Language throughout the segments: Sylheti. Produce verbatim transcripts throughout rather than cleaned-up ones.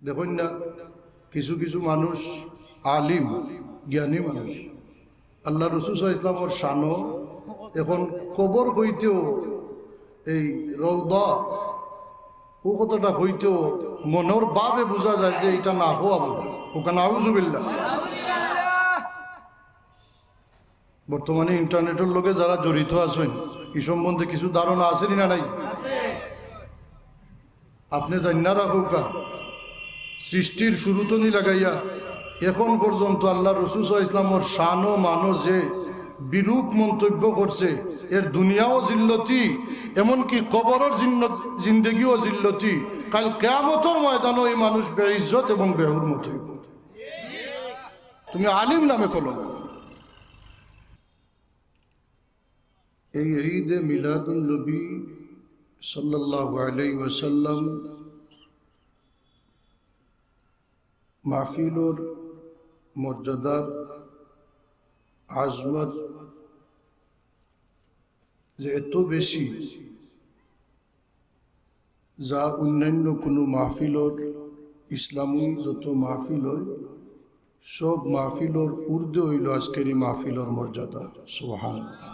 দেখইন না, কিছু কিছু মানুষ আলিম, জ্ঞানী মানুষ, আল্লাহ রসুল সাল্লাল্লাহু আলাইহি ওয়াসাল্লামর শানো এখন কবর কইতেও, এই রওদা, ও কথাটা কইতেও মনর ভাবে বুঝা যায় যে ইটা না হওয়া বলে। ওখানে আউজুবিল্লাহ। বর্তমানে ইন্টারনেটর লগে যারা জড়িত আছইন, ই সম্বন্ধে কিছু ধারণা আছে নি না নাই? আপনে জাইন্না রাখউক্কা, সৃষ্টির শুরু তনে লাগাইয়া এখন পর্যন্ত আল্লাহ রসুল সাল্লাল্লাহু আলাইহি ওয়াসাল্লামর শানো মানো যে বিরূপ মন্তব্য করছে, এর দুনিয়াও জিল্লতি, এমনকি কবরর জিন্ন-, জিন্দেগিও জিল্লতি। কাল কিয়ামতর ময়দানো এই মানুষ বেইজ্জত এবং বেহুরমত অইবো। তুমি আলিম নামে কলঙ্ক। এই ঈদে মিলাদুন নবী সাল্লাল্লাহু আলাইহি ওয়াসাল্লাম মাহফিলর মর্যাদার আজমত যে এত বেশি, যা অন্যান্য কোনো মাহফিলর, ইসলামী যত মাহফিল অয়, সব মাহফিলর ঊর্ধ্বে অইল আজকের এই মাহফিলর মর্যাদা। সুবহান।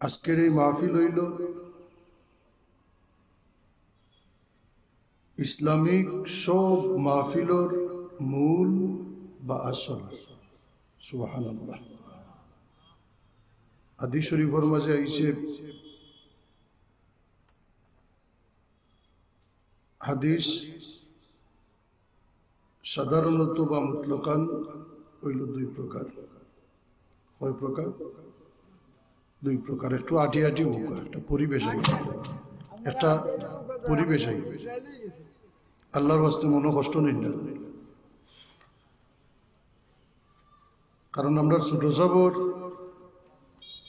আজকের এই মাহফিল অইল ইসলামিক সব মাহফিলর মূল বা আসল। সুবহানাল্লাহ। হাদিস শরীফর মাঝে আইছে, হাদিস সাধারণত বা মুতলাকান অইল দুই প্রকার। কয় প্রকার? দুই প্রকার। একটু আটি আটি অউক্কা, একটা পরিবেশ আইব, একটা পরিবেশ আইব। আল্লাহর ওয়াস্তে মনো কষ্ট নিন না। কারণ আমরার ছোট সাবর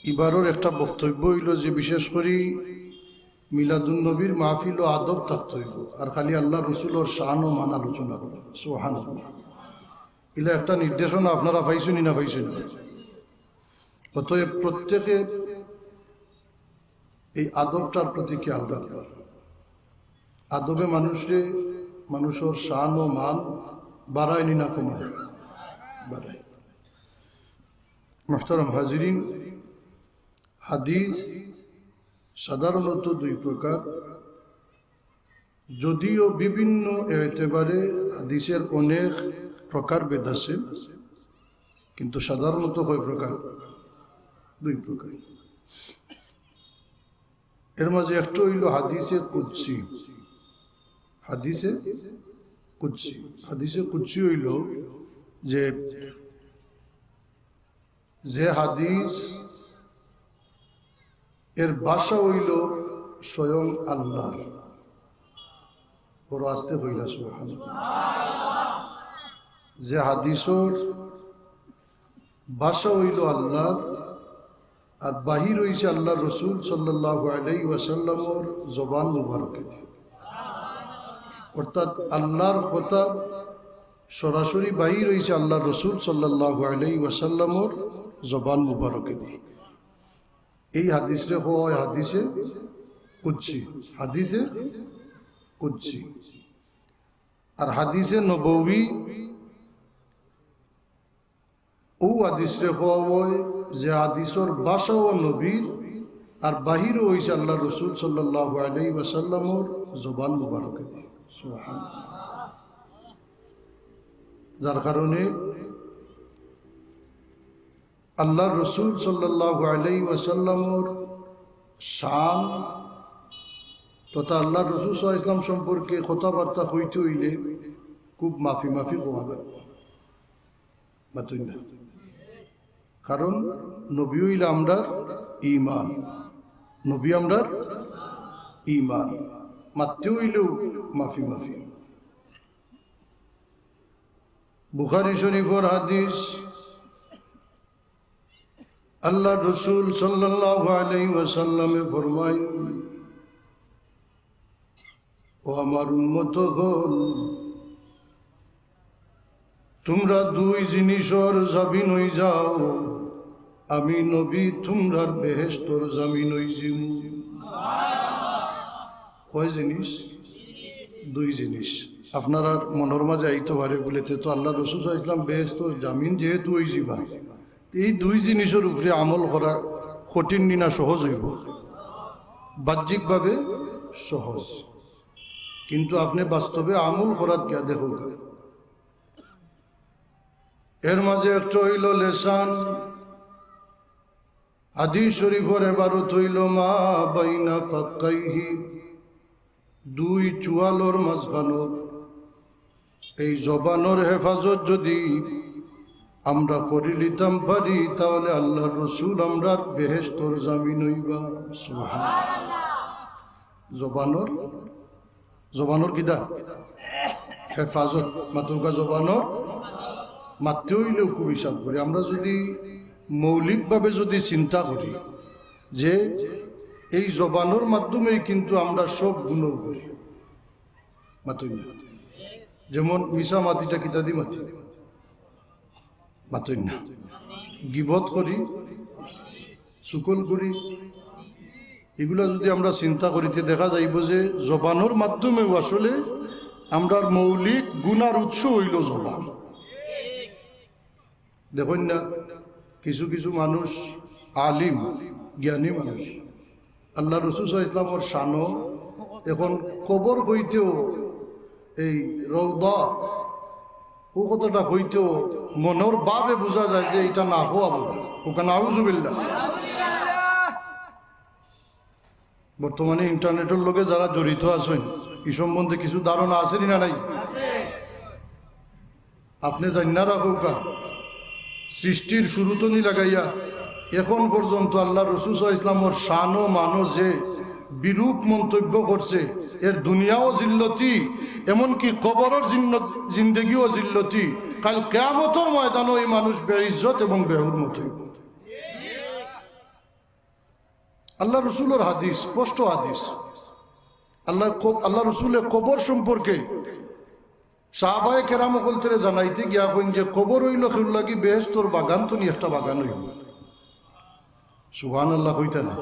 ইবারর একটা বক্তব্য অইল যে বিশেষ করি মিলাদুন নবীর মাহফিলো আদব থাকতে অইব, আর খালি আল্লাহ রসুলর শান ও মান আলোচনা করব। সুবহানাল্লাহ। ইলা একটা নির্দেশনা আপনারা পাইছইন নি না পাইছইন নি? অতএব প্রত্যেকে এই আদবটার প্রতি খেয়াল রাখবা। আদবে মানুষরে, মানুষর শান ও মান বাড়ায় নি না কমায়? বাড়ায়। মোহতারাম হাজিরিন, হাদিস সাধারণত দুই প্রকার, যদিও বিভিন্ন এতেবারে হাদিসের অনেক প্রকারভেদ আছে, কিন্তু সাধারণত কয় প্রকার? দুই প্রকার। এর মাঝে একটা অইল হাদিসে কুদসি। হাদিসে কুদসি, হাদিসে কুদসি অইল যে, যে হাদিস এর ভাষা অইল স্বয়ং আল্লাহর। বড় আস্তে কইলা সুবহানাল্লাহ। যে হাদিসর ভাষা অইল আল্লাহর, আর বাহির অইছে আল্লাহর রসুল সাল্লাল্লাহু আলাইহি ওয়াসাল্লামর জবান মুবারকেদি। অর্থাৎ আল্লাহর কথা সরাসরি বাহির অইছে আল্লাহর রসুল সাল্লাল্লাহু আলাইহি ওয়াসাল্লামর জবান মুবারকেদি। এই হাদিসরে কওয়া অয় হাদিসে কুদসি, হাদিসে কুদসি। আর হাদিসে নববী, অউ হাদিসরে কওয়া অয় যে হাদিসর ভাষাও নবীর, আর বাহিরও অইছে আল্লাহর রসুল সাল্লাল্লাহু আলাইহি ওয়াসাল্লামর জবান মুবারকেদি। সুবহানাল্লাহ। যার কারণে আল্লাহর রসুল সাল্লাল্লাহু আলাইহি ওয়াসাল্লামর শান তথা আল্লাহর রসুল সাল্লাল্লাহু আলাইহি ওয়াসাল্লাম সম্পর্কে কথাবার্তা কইতে অইলে খুব মাফি মাফি কওয়া লাগবো। মাতইন না। কারণ নবী অইলা আমরার ইমান, নবী আমরার ইমান, মাততে অইলেও মাফি মাফি। বুখারী শরীফর হাদিস, আল্লাহর রসুল সাল্লাল্লাহু আলাইহি ওয়াসাল্লামে ফরমাইন, "ও আমার উম্মত অকল, তুমরা দুই জিনিসর জামিন অইযাও, আমি নবী তুমরার বেহেশতর জামিন অইযিমু।" কয় জিনিস? দুই জিনিস আপনারার মনর মাঝে আইতো পারে বুলে, তে তো আল্লার রসুল সাল্লাল্লাহু আলাইহি ওয়াসাল্লাম বেহেস্তর জামিন যেহেতু অইযিবা, এই দুই জিনিসর উপরে আমল করা কঠিন নি না সহজ অইবো? বাহ্যিকভাবে সহজ, কিন্তু আপনে বাস্তবে আমল করাত গিয়া দেখউক্কা। এর মাঝে একটা অইলো লেসান, হাদিস শরীফর এবারত অইলো মা বাইনা ফাক্কাইহি, দুই চুয়ালর মাঝখানো। এই জবানর হেফাজত যদি আমরা করি লিতাম পারি, তাহলে আল্লার রসুল আমরার বেহেস্তর জামিন অইবা। সুবহানাল্লাহ। জবানর, জবানর কিতা? হেফাজত। মাতউক্কা জবানর, মাততে অইলেও খুব হিসাব করি। আমরা যদি মৌলিকভাবে যদি চিন্তা করি যে এই জবানর মাধ্যমেই কিন্তু আমরা সব গুনাহ করি, মাতইন না? যেমন মিছা মাতিটা কিতা দি মাতি? মাতইন না? গিবত করি, চুগল করি, ইগুলা যদি আমরা চিন্তা করি, তে দেখা যাইবো যে জবানর মাধ্যমেও আসলে আমরার মৌলিক গুনার উৎস অইলো জবান। দেখইন না, কিছু কিছু মানুষ আলিম, জ্ঞানী মানুষ, আল্লার রসুল সাল্লাল্লাহু আলাইহি ওয়াসাল্লামর শানো, এখন কবর কইতেও, এই রওদা, অউ কথাটা কইতেও মনর ভাবে বুঝা যায় যে ইটা না কওয়া ভালা। কউক্কা নাউজুবিল্লাহ। বর্তমানে ইন্টারনেটর লগে যারা জড়িত আছইন, ই সম্বন্ধে কিছু ধারণা আছে নি না নাই? আপনে জাইন্না রাখউক্কা, সৃষ্টির শুরু তনি লাগাইয়া এখন পর্যন্ত আল্লার রসুল সাল্লাল্লাহু আলাইহি ওয়াসাল্লামর শানো মানো যে বিরূপ মন্তব্য করছে, এর দুনিয়াও জিল্লতি, এমনকি কবরর জিন্ন-, জিন্দেগিও জিল্লতি। কাল কিয়ামতর ময়দানো এই মানুষ বেইজ্জত এবং বেহুরমত অইবো। আল্লার রসুলর হাদিস, স্পষ্ট হাদিস। আল্লার ক-, আল্লার রসুলে কবর সম্পর্কে সাহাবায়ে কেরাম অকলতরে জানাইতে গিয়া কইন যে কবর অইলো কেউর লাগি বেহেস্তর বাগান তনি একটা বাগান অইবো। সুবহানাল্লাহ কইতা না?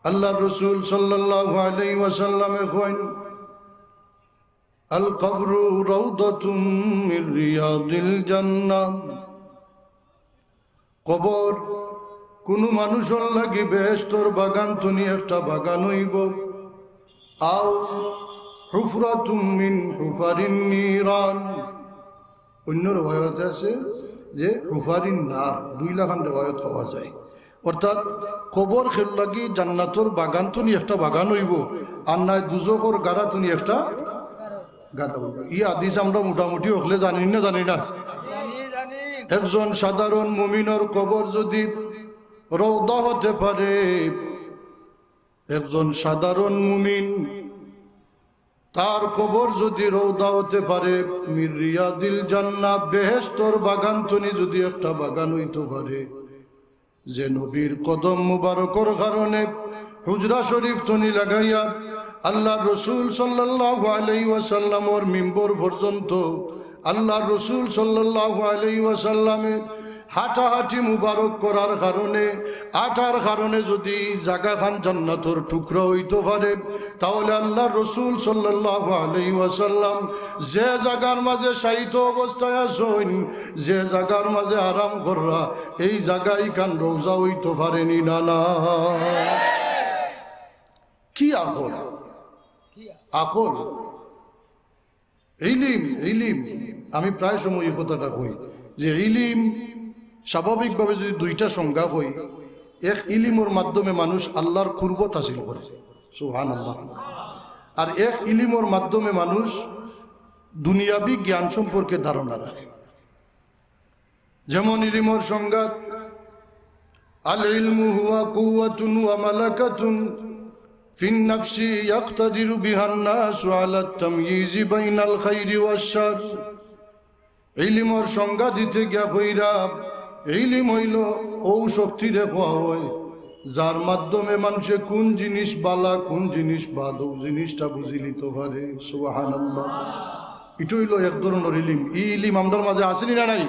আল্লার রসুল সাল্লাল্লাহু আলাইহি ওয়াসাল্লামে কইন, "আল কবরু রাউদাতুম মিন রিয়াদিল জান্নাহ।" কবর কুনু মানুষর লাগি বেহেস্তর বাগান তনি একটা বাগান অইবো। আও হুফরাতুম মিন হুফারিন নিরান। অইন্য রেওয়ায়তে আছে যে হুফারিন নার, দুইলাখান রেওয়ায়ত পাওয়া যায়। অর্থাৎ কবর কেউর লাগি জান্নাতর বাগান তনি একটা বাগান অইবো, আর নায় দুজখর গাড়া তনি একটা গাড়া অইবো। ই হাদিস আমরা মোটামুটি হকলে জানি না, জানি না? একজন সাধারণ মুমিনর কবর যদি রওদা হতে পারে, একজন সাধারণ মুমিন তার কবর যদি রওদা হতে পারে, মিন রিয়াদিল জান্নাহ, বেহেস্তর বাগান তনি যদি একটা বাগান অইতো পারে, যে নবীর কদম মুবারকর কারণে হুজরা শরীফ তনি লাগাইয়া আল্লার রসুল সাল্লাল্লাহু আলাইহি ওয়াসাল্লামর মিম্বর পর্যন্ত আল্লার রসুল সাল্লাল্লাহু আলাইহি ওয়াসাল্লামে হাঁটাহাঁটি মুবারক করার কারণে, আটার কারণে যদি জাগাখান জান্নাতর টুকরা অইতো পারে, তাহলে আল্লার রসুল সাল্লাল্লাহু আলাইহি ওয়াসাল্লাম যে জাগার মাঝে শায়িত অবস্থায় আছইন, যে জাগার মাঝে আরাম কররা, এই জাগা ইখান রওজা অইতো পারে নি না, না? কি আকল? আকল। ইলিম, ইলিম, আমি প্রায় সময় ই কথাটা কই যে ইলিম স্বাভাবিকভাবে যদি দুইটা সংজ্ঞা কই, এক ইলিমর মাধ্যমে মানুষ আল্লার কুরবত হাসিল করে, সুবহানাল্লাহ, আর এক ইলিমর মাধ্যমে মানুষ দুনিয়াবি জ্ঞান সম্পর্কে ধারণা রাখে। যেমন ইলিমর সংজ্ঞা, আল ইলমু হুয়া কুওয়াতুন ওয়া মালাকাতুন ফিন নাফসি ইয়াকতাদিরু বিহান নাসু আলা তাময়িজি বাইনাল খাইরি ওয়াশ শার। ইলিমর সংজ্ঞা দিতে গিয়া কইরা, ইলিম অইলো অউ শক্তিরে কওয়া অয়, যার মাধ্যমে মানষে কুন জিনিস বালা, কুন জিনিস বাদ, অউ জিনিসটা বুঝিলিতো পারে। সুবহানাল্লাহ। ইটা অইলো এক ধরনর ইলিম। ই ইলিম আমরার মাঝে আছে নি না নাই?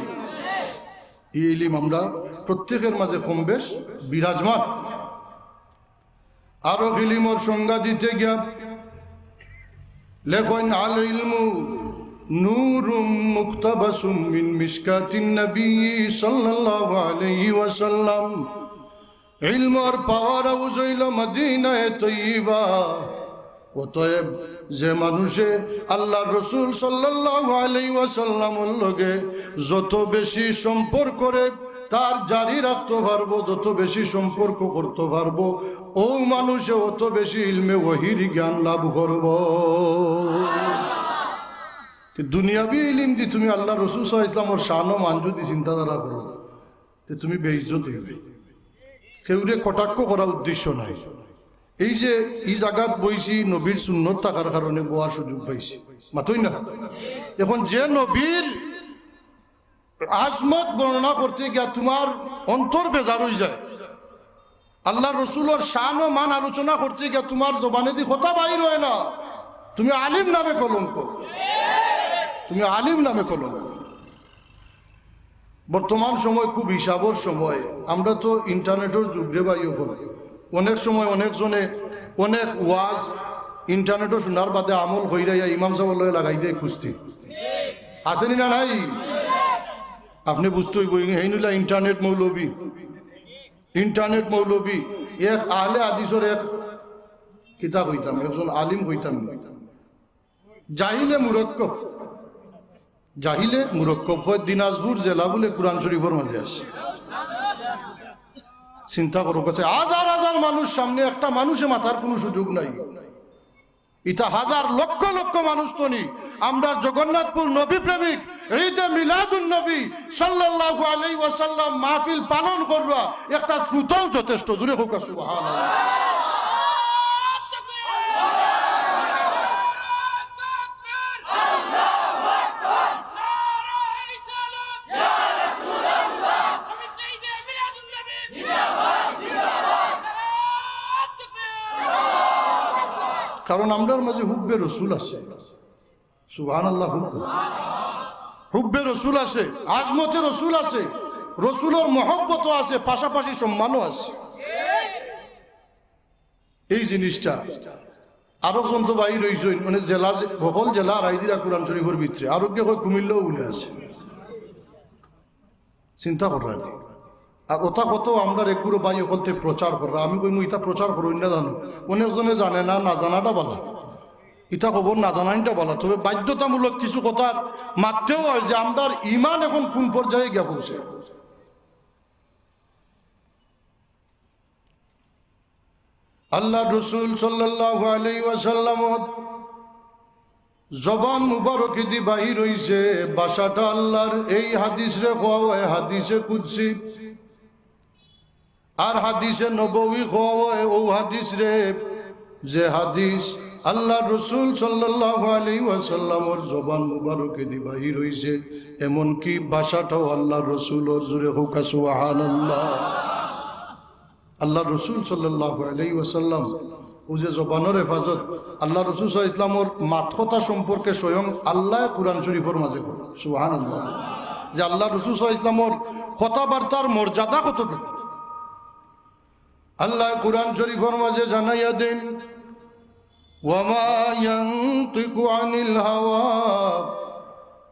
ই ইলিম আমরা প্রত্যেকের মাঝে কম বেশ বিরাজমান। আরো ইলিমর সংজ্ঞা দিতে গিয়া লেখইন, "আল ইলমু নূরুম মুক্তাবাসুম মিন মিশকাতিন নবী সাল্লাল্লাহু আলাইহি ওয়াসাল্লাম।" ইলমর পাওয়ার হাউজ অইলো মদিনায়ে তৈয়বা। অতএব যে মানুষে আল্লাহর রসুল সাল্লাল্লাহু আলাইহি ওয়াসাল্লামর লগে যত বেশি সম্পর্ক রে তার জারি রাখতো পারবো, যত বেশি সম্পর্ক করতো পারবো, অউ মানুষে অত বেশি ইলমে ওহির জ্ঞান লাভ করবো। তে দুনিয়াবি ইলিম দি তুমি আল্লাহর রসুল সাল্লাল্লাহু আলাইহি ওয়াসাল্লামর শান ও মান যদি চিন্তাধারা করো, তে তুমি বেইজ্জত অইবে। কেউরে কটাক্ষ করা উদ্দেশ্য নাই। এই যে ই জাগাত বইছি, নবীর সুন্নত থাকার কারণে বওয়ার সুযোগ পাইছি, মাতইন না? এখন যে নবীর আজমত বর্ণনা করতে গিয়া তুমার অন্তর বেজার অইযায়, আল্লাহর রসুলর শান ও মান আলোচনা করতে গিয়া তুমার জবানেদি কথা বাইর অয় না, তুমি আলিম নামে কলঙ্ক, তুমি আলিম নামে কলঙ্ক। বর্তমান সময় খুব হিসাবর সময়। আমরা তো ইন্টারনেটর যুগ রে ভাই অখন। অনেক সময় অনেকজনে অনেক ওয়াজ ইন্টারনেটো শুনার বাদে আমল কইরাইয়া ইমাম সাবর লগে লাগাই দেয় কুস্তি। আছে নি না নাই? আপনে বুঝতে অইবো, হেইন অইলা ইন্টারনেট মৌলবী। ইন্টারনেট মৌলবী, এক আহলে হাদিসর এক কিতা কইতাম, একজন আলিম কইতাম। জাহিলে মুরক্কব, জাহিলে মুরক্কব কয় দিনাজপুর জেলা বুলে কুরআন শরীফর মাঝে আছে। চিন্তা করো, কাছে হাজার হাজার মানুষ সামনে, একটা মানুষে মাতার কুনু সুযোগ নাই। ইতা হাজার লক্ষ লক্ষ মানুষ তো নি। আমরার জগন্নাথপুর নবী প্রেমিক, ঈদে মিলাদুন নবী সাল্লাল্লাহু আলাইহি ওয়াসাল্লাম মাহফিল পালন করবা, একটা শ্রোতাও যথেষ্ট। জোরে কউক্কা সুবহানাল্লাহ। কারণ আমরার মাঝে হুব্বে রসুল আছে। সুবহানাল্লাহ। হুব্বে, হুব্বে রসুল আছে, আজমতে রসুল আছে, রসুলর মহব্বতও আছে, পাশাপাশি সম্মানও আছে। এই জিনিসটা আরো জন তো বাইর অইছইন, মানে জেলা, হকল জেলা আড়াই দিরা কুরআন শরীফর ভিতরে, আরোগ্যে কয় কুমিল্লাও বুলে আছে। চিন্তা কররা নি। আর ওটা কত আমরার এগুলো ভাই অকলতে প্রচার কররা। আমি কইমু, "ইতা প্রচার করইন না জানো।" অনেকজনে জানে না, না জানাটা ভালা। ইতা খবর না জানাইনটা ভালা। তবে বাধ্যতামূলক কিছু কথা মাততেও অয় যে আমরার ইমান এখন কোন পর্যায়ে গিয়া পৌঁছে। আল্লাহর রসুল সাল্লাল্লাহু আলাইহি ওয়াসাল্লামর জবান মুবারকেদি বাহির অইছে ভাষাটা আল্লাহর। এই হাদিসরে কওয়া অয় হাদিসে কুদসি, আর হাদিসে নববী কওয়া অয় অউ হাদিসরে, যে হাদিস আল্লাহর রসুল সাল্লাল্লাহু আলাইহি ওয়াসাল্লামর জবান মুবারকেদি বাহির অইছে, এমনকি ভাষাটাও আল্লাহর রসুলর। জোরে কউক্কা সুবহানাল্লাহ। আল্লাহর রসুল সাল্লাল্লাহু আলাইহি ওয়াসাল্লাম, অউ যে জবানর হেফাজত, আল্লাহর রসুল সাল্লাল্লাহু আলাইহি ওয়াসাল্লামর মাত কথা সম্পর্কে স্বয়ং আল্লায় কুরআন শরীফর মাঝে কইন, সুবহানাল্লাহ, যে আল্লাহর রসুল সাল্লাল্লাহু আলাইহি ওয়াসাল্লামর কথাবার্তার মর্যাদা কতটুকু। আল্লায় কুরআন শরীফর মাঝে জানাইয়া দেইন, "ওয়া মা ইয়ানতিকু আনিল হাওয়া,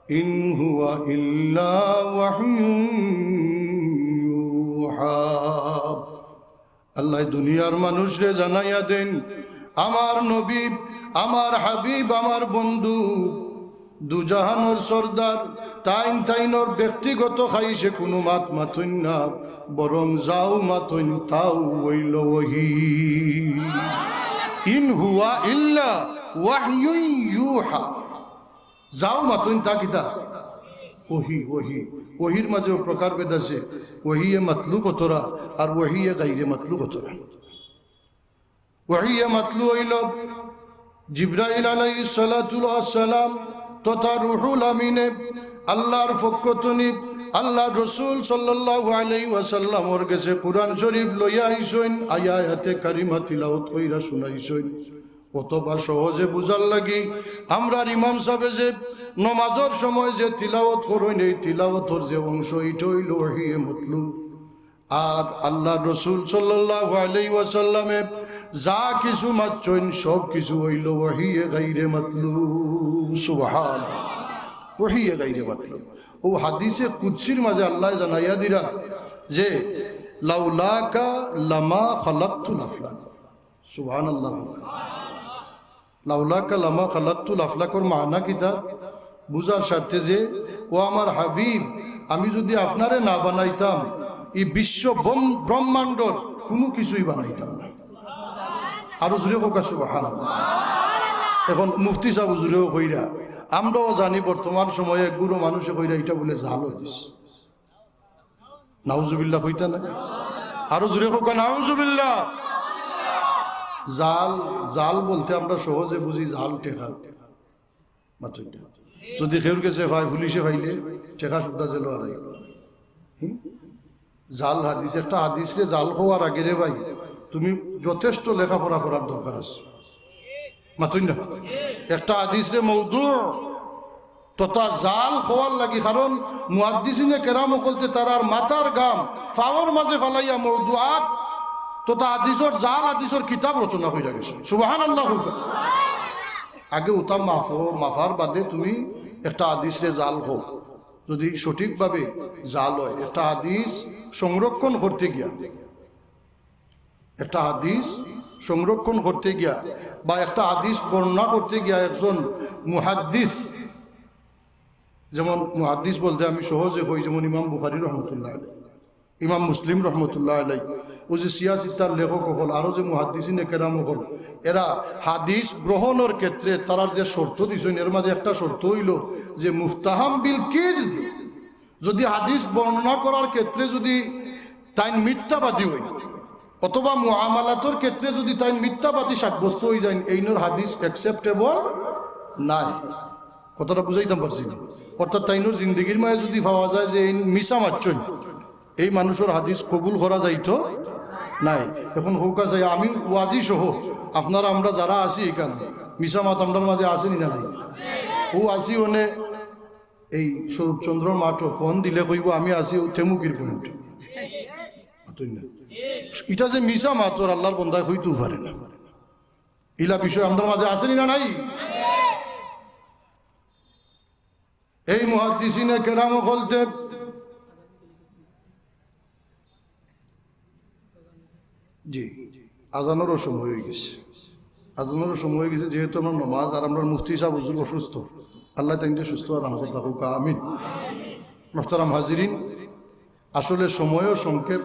ইন হুয়া ইল্লা ওয়াহয়ুন ইউহা।" আল্লায় দুনিয়ার মানুষরে জানাইয়া দেইন, আমার নবী, আমার হাবিব, আমার বন্ধু, দুজাহানর সর্দার, তাইন তাইনর ব্যক্তিগত খাইশে কুনু মাত মাতইন না, বরং যাউ মাতইন তাউ অইলো ওহী। ইন হুয়া ইল্লা ওয়াহয়ুন ইউহা। যাউ মাতইন তা কিতা? ওহী, ওহী। ওহীর মাঝেও প্রকারভেদ আছে, ওহীয়ে মাতলু কতরা আর ওহীয়ে গাইরে মাতলু কতরা। ওহীয়ে মাতলু অইলো জিব্রাইল আলাইহিস সালাতু ওয়াস সালাম তথা রুহুল আমিনে আল্লাহর পক্ষ থনে আল্লাহর রসুল সাল্লাল্লাহু আলাইহি ওয়াসাল্লামর গেছে কুরআন শরীফ লইয়া আইছইন, আইয়া আয়াতে কারিমা তিলাওয়াত কইরা শুনাইছইন। অথবা সহজে বুঝার লাগি আমরার ইমাম সাবে যে নমাজর সময় যে তিলাওয়াত করইন, এই তিলাওয়াতর যে অংশ, ইটা অইলো ওহীয়ে মাতলু। আর আল্লাহর রসুল সাল্লাল্লাহু আলাইহি ওয়াসাল্লামে যা কিছু মাতছইন সব কিছু অইলো ওহিয়ে গাইরে মাতলুব। সুবহান। ওহিয়ে গাইরে মাতলুব। অউ হাদিসে কুদসির মাঝে আল্লায় জানাইয়া দিরা যে, "লাউলাকা লামা খালাকতুল আফলাক।" সুবহানাল্লাহ। "লাউলাকা লামা খালাকতুল আফলাকর" মানা কিতা? বুঝার স্বার্থে যে, "ও আমার হাবিব, আমি যুদি আপনারে না বানাইতাম, ই বিশ্ব ব্রহ্ম-, ব্রহ্মাণ্ডর কুনু কিছুই বানাইতাম না।" আরো জুরে কউক্কা সুবহানাল্লাহ। এখন মুফতি সাব হুজুরেও কইরা, আমরাও জানি বর্তমান সময়ে একগুলো মানুষে কইরা ইটা বুলে জাল হাদিস। নাউজুবিল্লাহ কইতা না? আরো জুরে কউক্কা, নাউজুবিল্লাহ। জাল, জাল বলতে আমরা সহজে বুঝি জাল টেকা। মাতইন না। যুদি কেউর গেছে পায়, পুলিশে পাইলে টেকা সুদ্ধা জেলো আরাই। হুম? জাল হাদিস, একটা হাদিসরে জাল কওয়ার আগে রে ভাই, তুমি যথেষ্ট লেখাপড়া করার দরকার আছে। মাতইন না। একটা হাদিসরে মৌদু তথা জাল কওয়ার লাগি, কারণ মুহাদ্দিসিনে কেরাম অকলতে তারার মাথার ঘাম পাওর মাঝে ফালাইয়া মৌদুআত তথা হাদিসর, জাল হাদিসর কিতাব রচনা কইরা গেছে। সুবহানাল্লাহ কউক্কা। আগে উতা মাফো, মাফার বাদে তুমি একটা হাদিসরে জাল কও। যুদি সঠিকভাবে জাল অয়, একটা হাদিস সংরক্ষণ করতে গিয়া, একটা হাদিস সংরক্ষণ করতে গিয়া বা একটা হাদিস বর্ণনা করতে গিয়া একজন মুহাদ্দিস, যেমন মুহাদ্দিস বলতে আমি সহজে কই, যেমন ইমাম বুখারী রহমতুল্লাহ আলাইহি, ইমাম মুসলিম রহমতুল্লাহ আলাইহি, অউ যে সিয়াসিত্তার লেখক অকল, আরো যে মুহাদ্দিসিনে কেরাম অকল, এরা হাদিস গ্রহণর ক্ষেত্রে তারার যে শর্ত দিছইন, এর মাঝে একটা শর্ত অইলো যে মুফতাহাম বিল কিযব, যুদি হাদিস বর্ণনা করার ক্ষেত্রে যুদি তাইন মিথ্যাবাদী অইন, অথবা মুআমালাতর ক্ষেত্রে যুদি তাইন মিথ্যাবাদী সাব্যস্ত অইযাইন, এইনর হাদিস acceptable নায়। কথাটা বুঝাইতাম পারছি না? অর্থাৎ তাইনর জিন্দেগির মাঝে যুদি পাওয়া যায় যে এইন মিছা মাতছইন, এই মানুষর হাদিস কবুল করা যাইতো নায়। এখন কউক্কা চাই, আমি ওয়াজি সহ আপনারা আমরা যারা আছি ইখান, মিছা মাত আমরার মাঝে আছে নি না নাই? অউ আছি অনে এই শরৎচন্দ্র মাঠো ফোন দিলে কইবো, "আমি আছি অউ তেমুকির পয়েন্ট।" মাতইন না। ইটা যে মিছা মাতর আল্লার বন্দায় কইতেও পারে না। ইলা বিষয় আমরার মাঝে আছে নি না নাই? এই মুহাদ্দিসিনে কেরাম অকলতে, জি, আজানরও সময় অইগেছে, আজানরও সময় অইগেছে, যেহেতু আমরার নমাজ আর আমরার মুফতি সাব হুজুর অসুস্থ, আল্লায় তাইনরে সুস্থতা দান করতা কউক্কা, আমিন। মুহতারাম হাজিরিন, আসলে সময়ও সংক্ষেপ,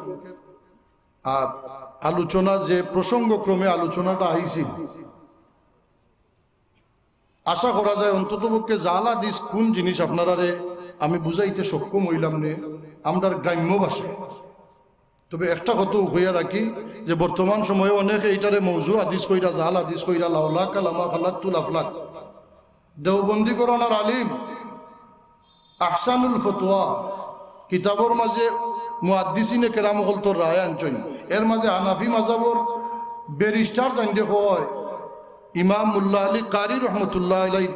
আর আলোচনা যে প্রসঙ্গক্রমে আলোচনাটা আইছিল, আশা করা যায় অন্ততপক্ষে জাল হাদিস কুন জিনিস আপনারারে আমি বুঝাইতে সক্ষম অইলাম নে আমরার গ্রাম্য ভাষায়। তবে একটা কথা কইয়া রাখি যে বর্তমান সময়ে অনেকে ইটারে মৌজু হাদিস কইরা, জাল হাদিস কইরা, লাউলাকা লামা খালাকতুল আফলাক, দেওবন্দি ঘরানার আলিম, আহসানুল ফতোয়া কিতাবর মাঝে মুহাদ্দিসিনে কেরাম অকলতর রায় আনছইন। এর মাঝে হানাফি মাযহাবর ব্যারিস্টার যাইনরে কয় ইমাম মোল্লা আলী কারি রহমতুল্লাহ আলাইহির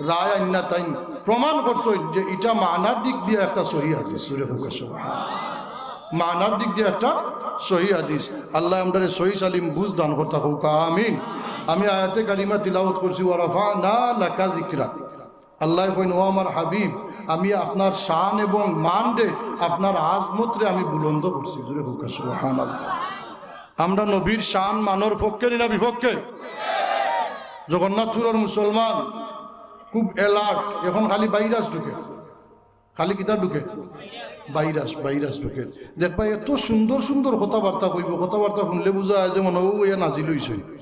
রায় আইন্না তাইন প্রমাণ করছইন যে ইটা মানার দিক দিয়া একটা সহি হাদিস। জুরে কউক্কা সুবহানাল্লাহ। মানার দিক দিয়া একটা সহি হাদিস। আল্লায় আমরারে সহি সালিম বুঝ দান করতা কউক্কা, আমিন। আমি আয়াতে কারিমা তিলাওয়াত করছি, "ওয়া রাফা'না লাকা যিকরাক।" আল্লায় কইন, "ও আমার হাবিব, আমি আপনার শান এবং মানরে, আপনার আজমতরে আমি বুলন্দ করছি।" জুরে কউক্কা সুবহানাল্লাহ। আমরা নবীর শান মানর পক্ষে নি না বিপক্ষে? জগন্নাথপুরর মুসলমান খুব alert, এখন খালি ভাইরাস ঢুকে, খালি কিতা ঢুকে? ভাইরাস, ভাইরাস ঢুকে। দেখবা এত সুন্দর সুন্দর কথাবার্তা কইবো, কথাবার্তা হুনলে বুঝা যায় যে মনো অয় অউ ইয়া নাজিল অইছইন।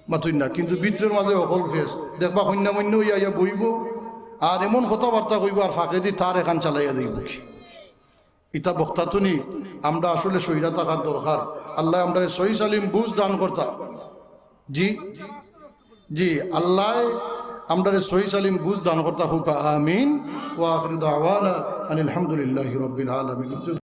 মাতইন না, কিন্তু ভিতরর মাঝে হকল ফেস। দেখবা কইন্যা মইন্য অইয়া আইয়া বইবো, আর এমন কথাবার্তা কইবো, আর ফাঁকেদি তার এখান চালাইয়া দিবো কি। ইতা বক্তা তো নি, আমরা আসলে সইরা থাকার দরকার। আল্লায় আমরারে সহি সালিম বুঝ দান করতা। জি, জি, আল্লায় আমরারে সহি সালিম বুঝ দান করতা কউক্কা, আমিন। ওয়া আখিরু দাওয়ানা আনিল হামদুলিল্লাহি রাব্বিল আলামিন।